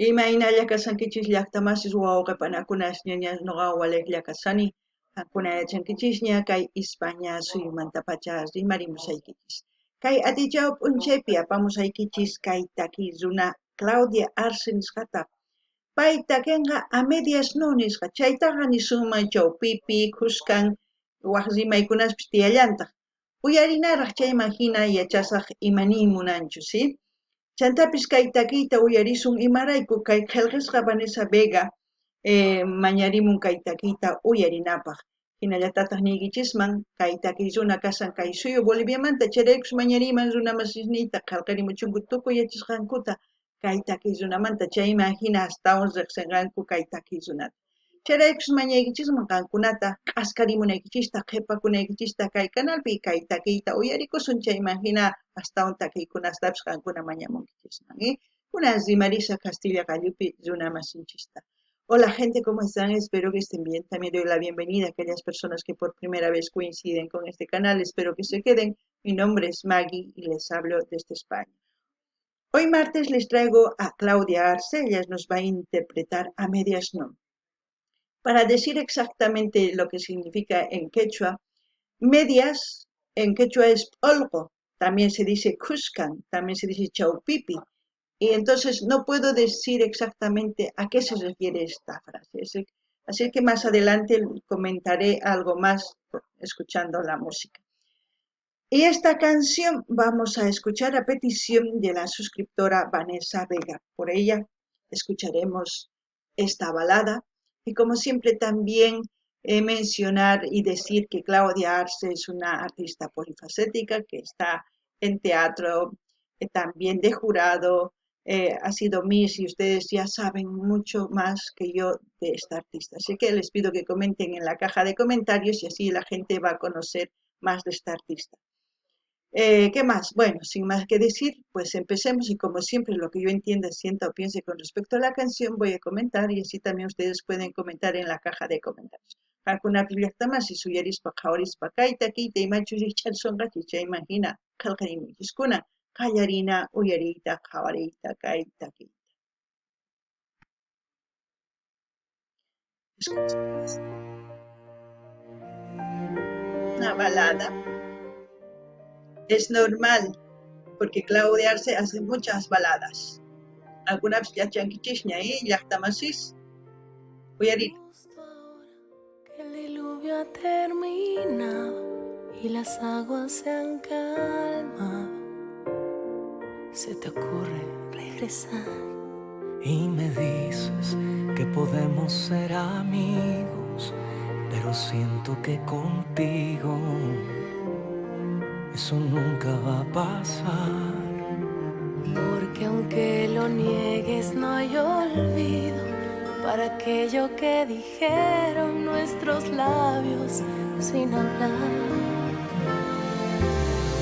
Imaynalla kashankichis llaqtamasis wawqe panakunas ñañas noqa walejlla kashani qankuna yachankichisña kay Ispaña suyumantapacha rimarimusaykichis. Kay atichaw p'unchaypi apamusaykichis kay takiy runa Claudia Arce nisqata. Pay takenqa a medias no nisqa, chaytaqa nisunman chawpipi, khuskan, waj rimaykunaspis tiyallantaq. Uyarinaraj chayman jina yachasaj ima niy munanchu, sí? Chantapis kay takiyta uyarisun imarayku kay qhelqesqa Vanessa Vega mañarimun kay takiyta uyarinapaj. Jinallatataj niykichisman kay takiy runa kashan kay suyu Boliviamanta, chayraykus mañariyman runa masisniyta qhelqarimuchunku tukuy yachasqankuta kay takiy runamanta, chayman jina astawan rejsenqanku kay takiy runata. Chayraykus mañaykichisman qankunata k'askarimunaykichista, qhepakunaykichista kay canalpi kay takiyta uyarikusun, chayman jina astawan takiykunastapis qankuna mañamunkichisman. Kunan rimarisha Castilla qallupi runa masinchista. Hola gente, ¿cómo están? Espero que estén bien. También doy la bienvenida a aquellas personas que por primera vez coinciden con este canal. Espero que se queden. Mi nombre es Maggie y les hablo desde España. Hoy martes les traigo a Claudia Arce, ella nos va a interpretar a medias no. Para decir exactamente lo que significa en quechua, medias en quechua es olgo, también se dice cuscan, también se dice chaupipi. Y entonces no puedo decir exactamente a qué se refiere esta frase. Así que más adelante comentaré algo más escuchando la música. Y esta canción vamos a escuchar a petición de la suscriptora Vanessa Vega. Por ella escucharemos esta balada y como siempre también mencionar y decir que Claudia Arce es una artista polifacética que está en teatro, también de jurado, ha sido Miss y ustedes ya saben mucho más que yo de esta artista. Así que les pido que comenten en la caja de comentarios y así la gente va a conocer más de esta artista. ¿Qué más? Bueno, sin más que decir, pues empecemos y como siempre lo que yo entienda, sienta o piense con respecto a la canción voy a comentar y así también ustedes pueden comentar en la caja de comentarios. Qankunapi llaqtamasi suyarispa qhawarispa kay takiyta imachus rikch'arisonqachis chayman hina qhelqarimunchiskuna qallarina uyariyta qhawariyta kay takiyta. Escuchamos. Una balada. Es normal, porque Claudia Arce hace muchas baladas. Algunas yachankichisña, llaqtamasis. Uyarí. Justo ahora que el diluvio ha terminado y las aguas se han calmado, se te ocurre regresar. Y me dices que podemos ser amigos, pero siento que contigo eso nunca va a pasar. Porque aunque lo niegues no hay olvido para aquello que dijeron nuestros labios sin hablar.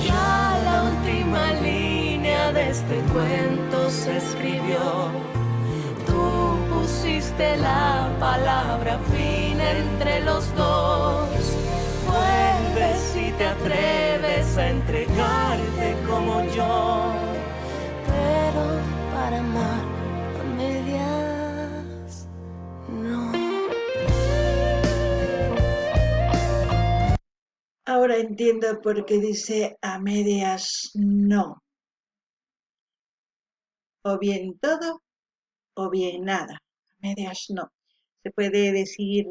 Ya la última línea de este cuento se escribió. Tú pusiste la palabra fin entre los dos. Vuelve si te atreves a entregarte como yo. Pero para amar a medias, no. Ahora entiendo por qué dice a medias no. O bien todo o bien nada. A medias no. Se puede decir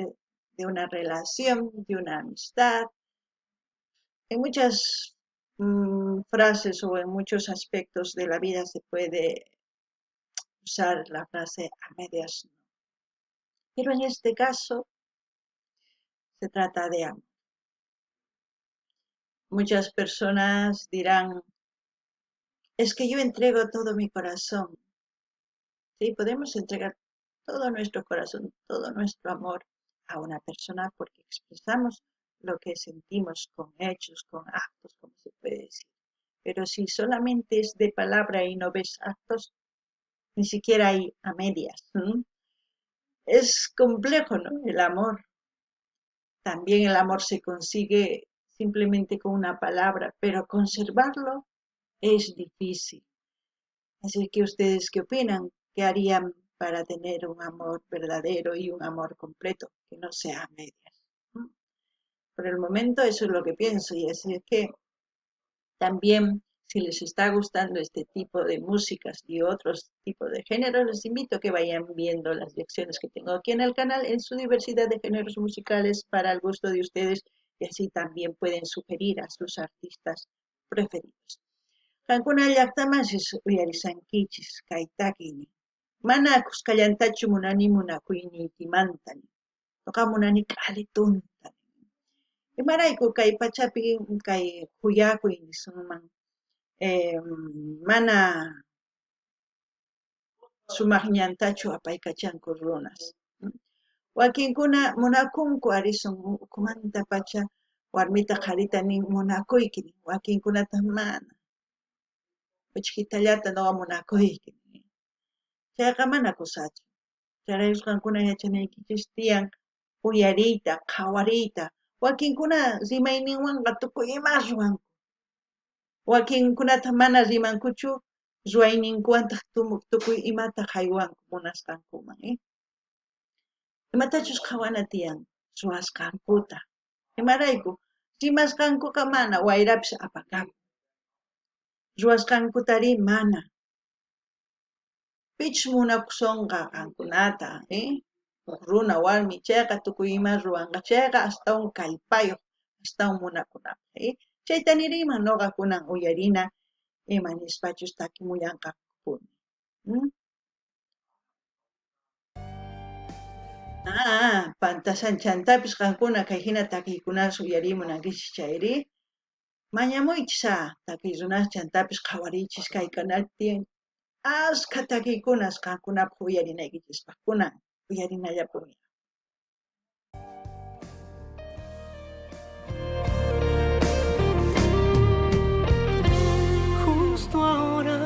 de una relación, de una amistad. En muchas frases o en muchos aspectos de la vida se puede usar la frase a medias no. Pero en este caso se trata de amor. Muchas personas dirán, es que yo entrego todo mi corazón. Sí, podemos entregar todo nuestro corazón, todo nuestro amor a una persona porque expresamos lo que sentimos con hechos, con actos, como se puede decir. Pero si solamente es de palabra y no ves actos, ni siquiera hay a medias. Es complejo, ¿no? El amor. También el amor se consigue simplemente con una palabra, pero conservarlo es difícil. Así que ustedes, ¿qué opinan? ¿Qué harían para tener un amor verdadero y un amor completo, que no sea a medias. Por el momento eso es lo que pienso, y así es que también si les está gustando este tipo de músicas y otros tipos de géneros, les invito a que vayan viendo las lecciones que tengo aquí en el canal en su diversidad de géneros musicales para el gusto de ustedes, y así también pueden sugerir a sus artistas preferidos. Qankuna llaqtamasis uyarisankichis kay takiynin. Mana kuskallantachu munani munakuyniykimanta, noqa munani k'alitunta. Imarayku kay pachapi kay khuyakuy nisunman mana sumaq ñantachu apaykachanku runas. Wakinkuna munakunku ari sunqumantapacha warmita qharita nin munakuyki nin, wakinkunataq mana. Uchkhitallata noqa munakuyki nin. Chayqa mana kusachu. Chayrayku qankuna yachanaykichis tiyan uyariyta, qhawariyta. Wakinkuna rimayninwanqa tukuy imas ruwanku. Wakinkunataq mana rimankuchu, ruwayninkuwantaq tukuy imata haywanku munasqankuman. Imatachus qhawana tiyan ruwasqankuta. Imarayku rimasqankuqa mana wayrapis apakapun. Ruwasqankutari mana. Pichus munakusonqa qankunata, Uj runa warmi chayqa tukuy ima ruwanqa chayqa astawan kallpayuq, astawan munakunapaq. Chayta niriman noqa kunan uyarina ima nispachus takimullanqapuni. Pantasan chantapis qankuna kay hina takiykunas uyariy munankichis chayri mañamuychis takiy runas chantapis qhawariychis kay canal tiyan askha takiykunas qankunapaq uyarinaykichispaq kunan uyarinallapuni. Justo ahora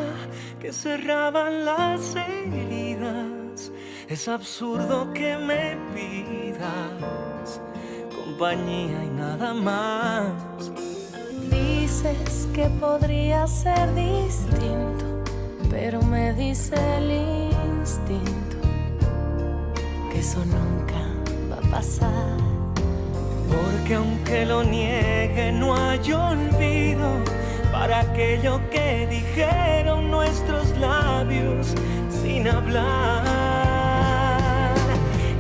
que cerraban las heridas, es absurdo que me pidas compañía y nada más. Dices que podría ser distinto, pero me dice el instinto que eso nunca va a pasar. Porque aunque lo niegue no hay olvido para aquello que dijeron nuestros labios sin hablar.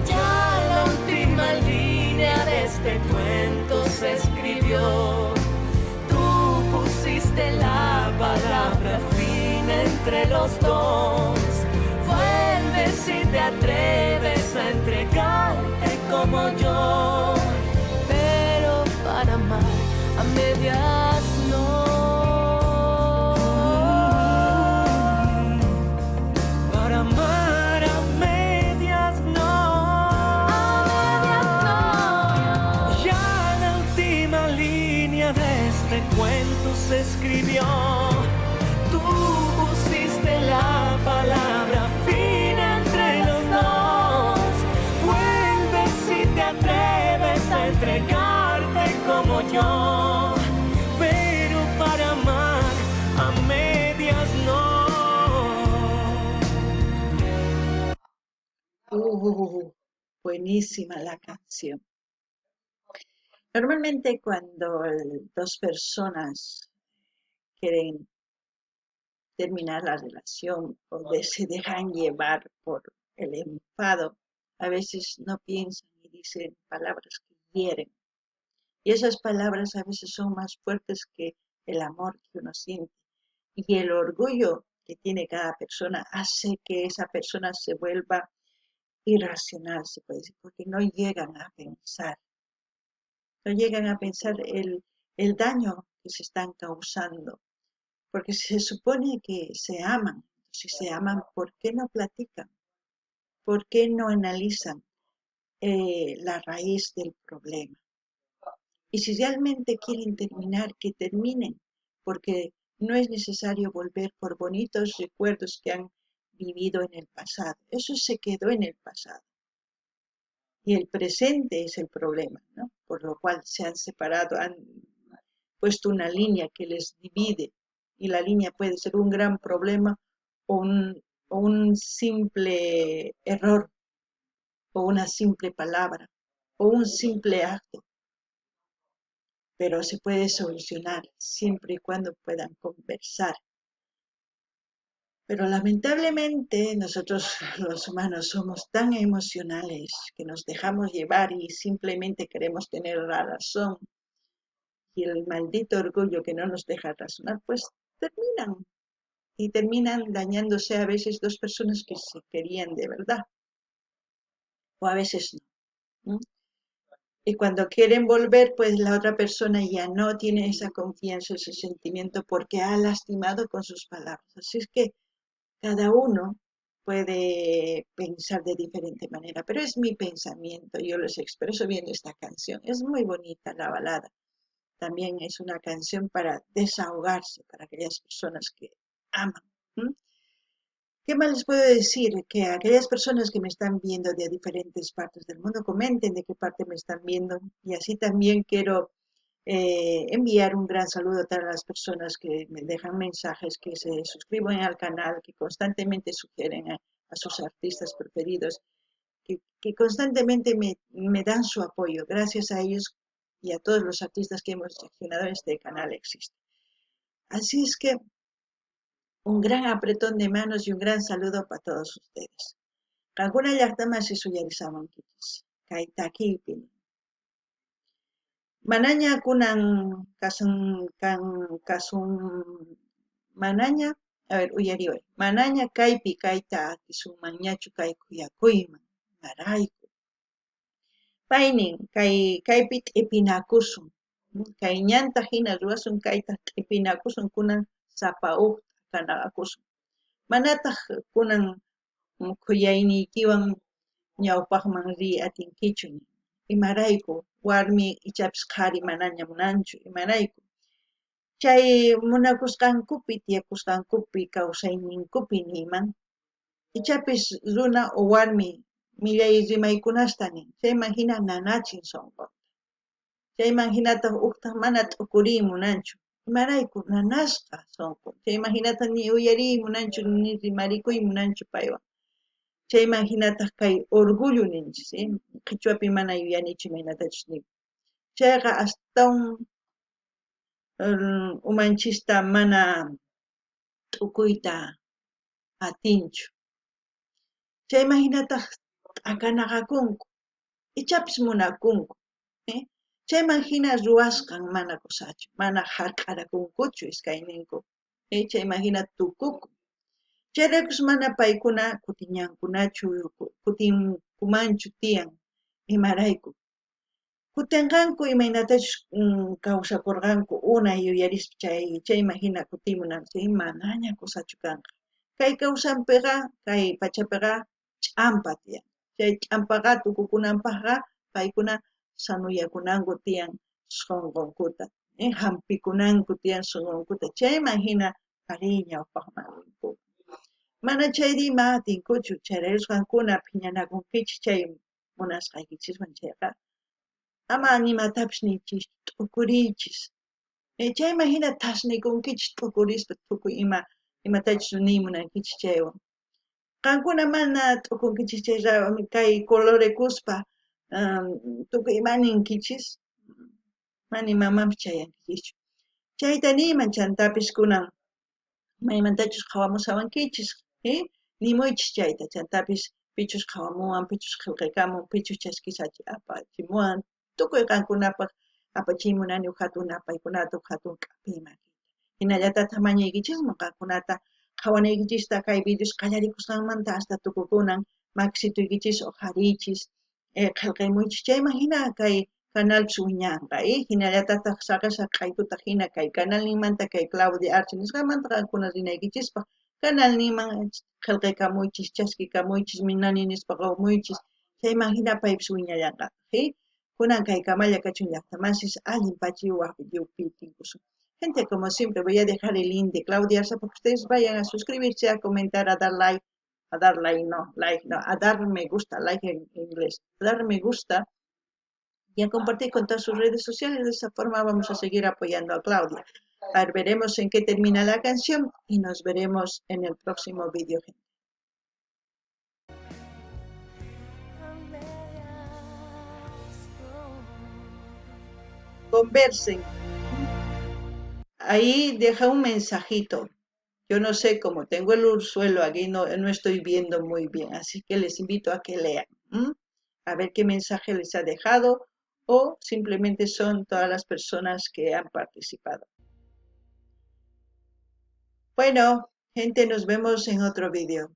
Ya la última línea de este cuento se escribió. Tú pusiste la palabra fin entre los dos. Vuelve si te atreves a entregarte como yo. Pero para amar a medias no. Para amar a medias no. A medias no. Ya la última línea de este cuento se escribió. Tú pusiste la palabra fin entre los dos. Vuelve si te atreves a entregarte como yo. Pero para amar a medias no. Buenísima la canción. Normalmente cuando dos personas quieren terminar la relación o se dejan llevar por el enfado, a veces no piensan y dicen palabras que hieren. Y esas palabras a veces son más fuertes que el amor que uno siente. Y el orgullo que tiene cada persona hace que esa persona se vuelva irracional, se puede decir, porque no llegan a pensar. No llegan a pensar el daño que se están causando. Porque se supone que se aman. Si se aman, ¿por qué no platican? ¿Por qué no analizan la raíz del problema? Y si realmente quieren terminar, que terminen, porque no es necesario volver por bonitos recuerdos que han vivido en el pasado. Eso se quedó en el pasado. Y el presente es el problema, ¿no? Por lo cual se han separado, han puesto una línea que les divide, y la línea puede ser un gran problema o O un simple error, o una simple palabra, o un simple acto. Pero se puede solucionar siempre y cuando puedan conversar. Pero lamentablemente nosotros los humanos somos tan emocionales que nos dejamos llevar y simplemente queremos tener la razón. Y el maldito orgullo que no nos deja razonar, pues terminan. Y terminan dañándose a veces dos personas que se querían de verdad. O a veces no. Y cuando quieren volver, pues la otra persona ya no tiene esa confianza, ese sentimiento, porque ha lastimado con sus palabras. Así es que cada uno puede pensar de diferente manera, pero es mi pensamiento, yo les expreso bien esta canción. Es muy bonita la balada. También es una canción para desahogarse, para aquellas personas que aman. ¿Qué más les puedo decir? Que aquellas personas que me están viendo de diferentes partes del mundo, comenten de qué parte me están viendo. Y así también quiero enviar un gran saludo a todas las personas que me dejan mensajes, que se suscriben al canal, que constantemente sugieren a sus artistas preferidos, que constantemente me dan su apoyo. Gracias a ellos y a todos los artistas que hemos seleccionado en este canal existe. Así es que un gran apretón de manos y un gran saludo para todos ustedes. Qankuna llaqtamasi suyarisawankichis, kay takiypi. Manaña kunan kasun kan kasun manaña, a ver, uyariway. Manaña kaypi kayta atisunmanñachu kay khuyakuyman, imarayku. Paynin kay kaypi t'ipinakusun, kay ñanta hina ruwasun kayta t'ipinakusun kunan sapa uj t'akanakakusun. Manataq kunan khuyayniykiwan ñawpaqman riy atinkichu nin. Imarayku warmi ichapis qhari manaña munanchu, imarayku. Chay munakusqankupi, tiyakusqankupi, kawsayninkupi niyman, ichapis runa o warmi millay rimaykunasta nin, chayman hina nanachin sunqunta. Chayman hinataq uqtaq mana t'ukuriy munanchu. Imarayku nanasqa sunqun. Chayman hinataq ni uyariy munanchu, ni rimarikuy munanchu paywan. Chayman hinataq kay orgullo ninchis, qhichwapi mana yuyanichu imaynatachus nin. Chayqa astawan umanchista mana t'ukuyta atinchu. Chayman hinataq t'akanaqakunku, ichapis munakunku. Chayman hina ruwasqan mana kusachu, mana hark'arakunkuchu iskayninku. Chayman hina tukukun. Chayraykus mana paykuna kutiñankunachu, kutinkumanchu tiyan, imarayku. Kutinqanku imaynatachus kawsakurqanku unay yuyarispa chay chayman hina kutimunan, chay manaña kusachu kanqa. Kay kawsanpiqa, kay pachapiqa ch'ampa tiyan. Chay ch'ampaqa tukukunanpaqqa paykuna sanuyakunanku tiyan sunqunkuta, hampikunanku tiyan sunqunkuta, chayman hina arí ñawpaqman rinku. Mana chayri ma atinkuchu, chayraykus qankuna phiñanakunkichis chay munasqaykichiswan chayqa, ama imatapis niychis, t'ukuriychis. Chayman hina thasnikunkichis t'ukurispa tukuy ima imatachus niy munankichis chaywan. Qankuna mana t'ukunkichis chay kay colorekuspa tukuy ima ninkichis, mana imamanpis chayankichischu. Chayta niyman chantapis kunan maymantachus qhawamushawankichis, nimuychis chayta, chantapis pichus qhawamuwan, pichus qillqaykamun, pichus chaskis apachimuwan, tukuy qankunapaq apachiy munani uj hatun napaykunata, uj hatun k'apiy makita. Hinallatataq mañaykichisman qankunata qhawanaykichista kay videos qallarikusqanmanta hasta tukukunan maksituykichis uqhariychis, qillqaymuychis, chayman hina kay canalpis wiñanqa, hinallatataq saqesaq q'aytuta hina kay canalninmanta kay Claudia Arce nisqanmanta qankuna rinaykichispaq canalninman qillqaykamuychis, chaskikamuychis, minani nispa qawmuychis, chayman hina paypis wiñallanqataq. Kunan kay kamalla kachun llaqtamasis allin pachi waj videopi tinkusun. Gente, como siempre, voy a dejar el link de Claudia Arce para que ustedes vayan a suscribirse, a comentar, a dar like, a dar like, no, like, no, a dar me gusta, like en inglés, a dar me gusta y a compartir con todas sus redes sociales. De esa forma vamos a seguir apoyando a Claudia. A ver, veremos en qué termina la canción y nos veremos en el próximo vídeo, gente. Conversen. Ahí deja un mensajito. Yo no sé, cómo tengo el ursuelo aquí, no, no estoy viendo muy bien, así que les invito a que lean, a ver qué mensaje les ha dejado o simplemente son todas las personas que han participado. Bueno, gente, nos vemos en otro vídeo.